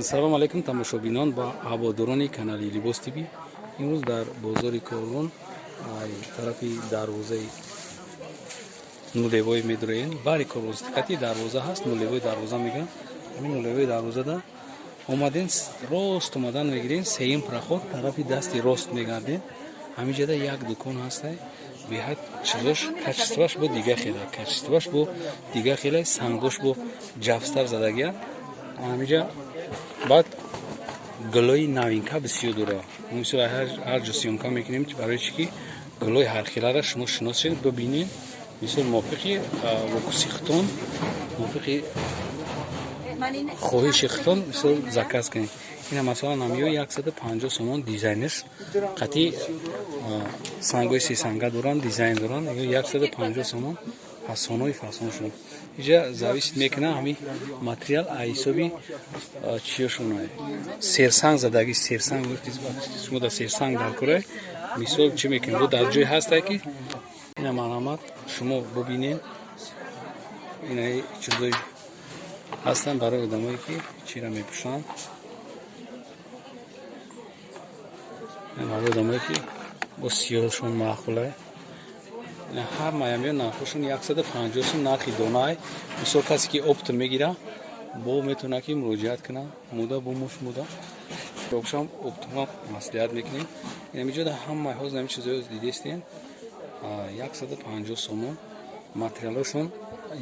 Салом алейкум, тамошобинон ва ҳаводорони канали Либос ТВ. Имрӯз дар бозори Корвон, тарафи дарвозаи нулевой медуроем. Бари Корвон қати дарвоза ҳаст, нулевой дарвоза мегӯям. Ҳамин нулевой дарвозада омаден, рост омадан мегирем, сеюм проход, тарафи дасти рост мегардем. Ҳамин ҷода як дукон ҳастай, беҳад чизош, качествоаш бо дига хела, качествоаш бо дига хела, сангош бо ҷафстар задагия. Ҳаминҷа баъд гулои новинка бисёр дора. Мисол, ҳар ҷо съёмка мекунем, барои чи ки гулои ҳархелара шумо шиносед, бибинед. Мисол, мувофиқи вкуси худтон, мувофиқи хоҳиши худтон, мисол, заказ кунед. Ина, масалан, ҳамиё 150 сомон. Дизайнаш қатъи сангои сесанга доранд, дизайн доранд. 150 сомон, фасонои фасон шуд. Иҷа зависит мекунад ҳамин материал а ҳисоби чиёшона. Серсанг задаги, серсанг шумо дар серсанг дар курай, мисол, чӣ мекунед, бо дар ҷое ҳастай ки ина, марҳамат, шумо бубинед. Ина чизои ҳастанд барои одамое ки чира мепӯшанд, барои одамое ки бо сиёҳшон маъқулай. Ҳар маямиё нархошон 150 сум нархи донай. Мисол, касе ки оптом мегира, бо метавонад ки муроҷиат кунад, муда бо муш муда обшам оптома маслиҳат мекунем. Инамиҷода ҳамаи ҳозир ҳамин чизоё дидестем, 150 сомон. Материалошон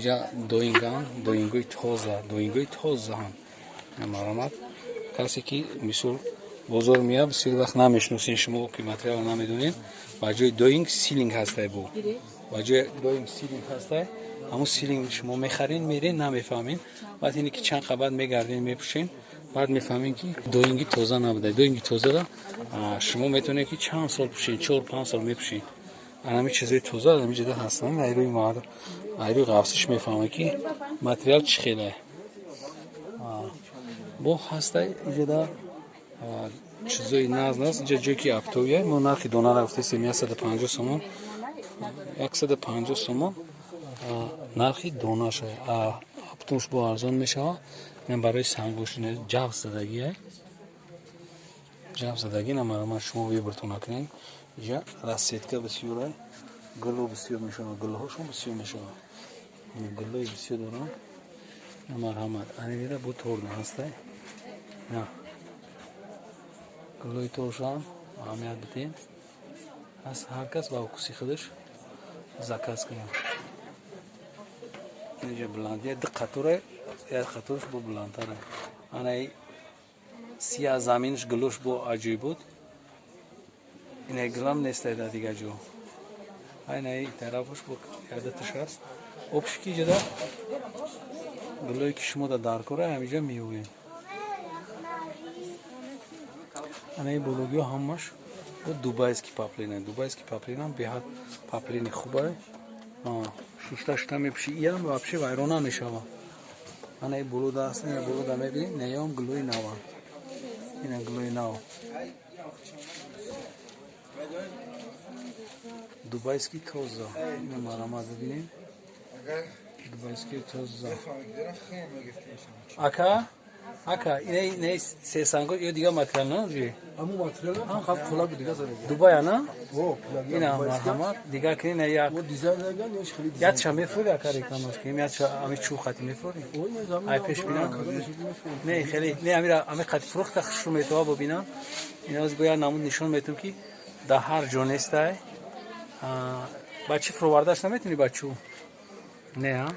ҷа доинган, доингои тоза, доингои тозаанд. Марҳамат, касе ки, мисол, бозор меяд, бисёр вақт намешиносен шумо ки материалро намедонед, ба ҷои доинг силинг ҳастай, бо ба ҷои доинг силинг ҳастай. Ҳамун силинг шумо мехарен, мерен, намефаҳмед. Баъд ине ки чанд қабат мегарден, мепӯшен, баъд мефаҳмем ки доинги тоза набуда. Доинги тозара шумо метавонед ки чанд сол пӯшед, 4-5 сол мепӯшед. Анами чизои тоза ҳамин ҷода ҳастанд. Айрӯи айрӯи ғафсиш мефаҳмед ки материал чӣ хеле бо ҳастай. Иҷода чизои наз наст. Инҷа ҷое ки оптовия, мо нархи донара гуфтесем, 150 сомон, 150 сомон нархи донаша. Оптомш бо арзон мешавад. Барои сангош ҷавс задагия, ҷавс задагӣ. Намарама, шумо выбортон накунед. Инҷа расцветка бисёра, гуло бисёр мешавад, гулҳошон бисёр мешавад, гулои бисёр доранд. Марҳамат, анивира бо торна ҳастай, на гулои торшам аҳамият бидем. Ҳаст, ҳар кас ба вкуси худаш заказ кунад. Инҷа буландия ду қатора, як қатораш бо буландтара. Анаи сия заминаш, гулош бо аҷоиб буд. Инаи гулам нестай дар дигар ҷо. Айнаи тарафаш бо ядаташ ҳаст. Обшики ҷода гулое ки шумо дар кора, ҳамиҷа меёбем. Анаи бологиҳо ҳамаш бо дубайский поплина. Дубайский поплинам беҳад поплини хубае, шушта шушта мепӯши, иам вообще вайрон намешава. Анаи болода аст, ина болода мебинед, инаём гулои нава, ина гулои нав, дубайский тоза. Ина, марҳамат, бибинед, дубайский тоза. Ака, ака, ина сесанго ё дигар материал на? Аму материал фақат қолаби дига зада. Дубая на? Ина, марҳамат, дигар ки ина як Мо дизайн даган ё хеле дизайн. Ятша мефурӣ, ака, рекламаш кунем, ятша ами чӯ хати мефурӣ? Ай пеш бинам. Не, хеле не, амира ами қати фурӯхта хушрӯ метова бибинам. Ина оз бояд намуд нишон метум ки дар ҳар ҷо нестай. Ба чӣ фуровардаш наметунӣ, ба чӯ? Не, а?